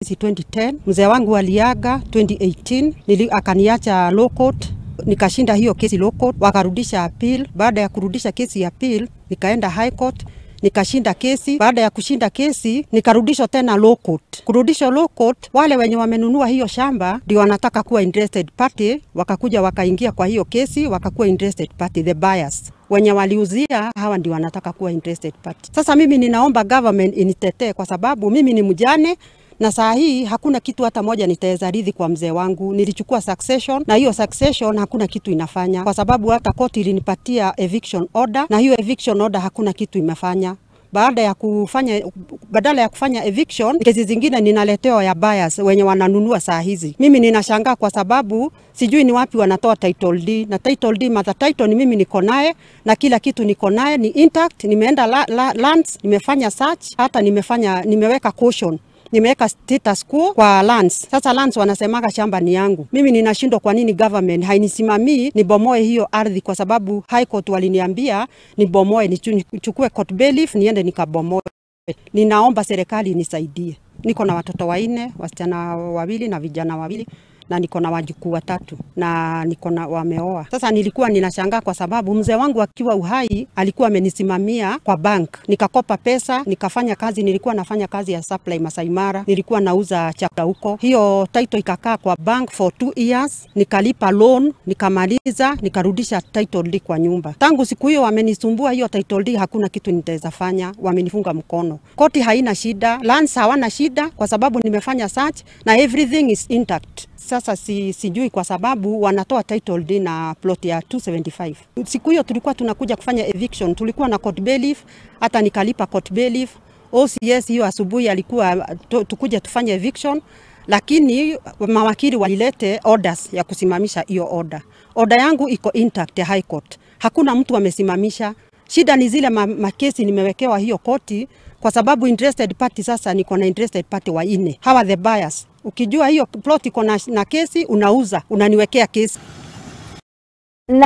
kesi 2010. Mzee wangu aliaga 2018, akaniacha low court. Nikashinda hiyo kesi low court, wakarudisha appeal. Baada ya kurudisha kesi ya appeal, nikaenda high court, nikashinda kesi. Baada ya kushinda kesi, nikarudishwa tena low court. Kurudishwa low court, wale wenye wamenunua hiyo shamba ndio wanataka kuwa interested party, wakakuja wakaingia kwa hiyo kesi, wakakuwa interested party, the buyers. Wenye waliuzia hawa ndio wanataka kuwa interested party. Sasa mimi ninaomba government initetee kwa sababu mimi ni mjane na saa hii hakuna kitu hata moja nitaweza rithi kwa mzee wangu. Nilichukua succession na hiyo succession hakuna kitu inafanya, kwa sababu hata court ilinipatia eviction order na hiyo eviction order hakuna kitu imefanya. Badala ya kufanya eviction, kesi zingine ninaletewa ya buyers wenye wananunua saa hizi. Mimi ninashangaa kwa sababu sijui ni wapi wanatoa title deed, na title deed, mother title ni mimi niko naye na kila kitu niko naye ni intact. Nimeenda lands, nimefanya search, hata nimeweka caution, nimeweka status quo kwa lands. Sasa lands wanasemaga shamba ni yangu. Mimi ninashindwa kwa nini government hainisimamii nibomoe hiyo ardhi, kwa sababu high court waliniambia nibomoe, nichukue court bailiff niende nikabomoe. Ninaomba serikali nisaidie. Niko na watoto 4, wasichana 2 na vijana 2, na niko na wajukuu 3 na niko na wameoa. Sasa nilikuwa ninashangaa kwa sababu mzee wangu akiwa uhai alikuwa amenisimamia kwa bank. Nikakopa pesa, nikafanya kazi, nilikuwa nafanya kazi ya supply Masai Mara, nilikuwa nauza chakula huko. Hiyo title ikakaa kwa bank for 2 years, nikalipa loan, nikamaliza, nikarudisha title deed kwa nyumba. Tangu siku hiyo wamenisumbua hiyo title deed, hakuna kitu nitaweza fanya, wamenifunga mkono. Koti haina shida, lands hawana shida kwa sababu nimefanya search na everything is intact. Sasa sijui kwa sababu wanatoa title deed na plot ya 275. Siku hiyo tulikuwa tunakuja kufanya eviction, tulikuwa na court bailiff, hata nikalipa court bailiff. OCS hiyo asubuhi alikuwa tukuja tufanye eviction, lakini mawakili walilete orders ya kusimamisha hiyo order. Order yangu iko intact ya high court. Hakuna mtu amesimamisha. Shida ni zile makesi nimewekewa hiyo koti kwa sababu interested party, sasa niko na interested party 4. Hawa the buyers. Ukijua hiyo plot iko na kesi unauza, unaniwekea kesi.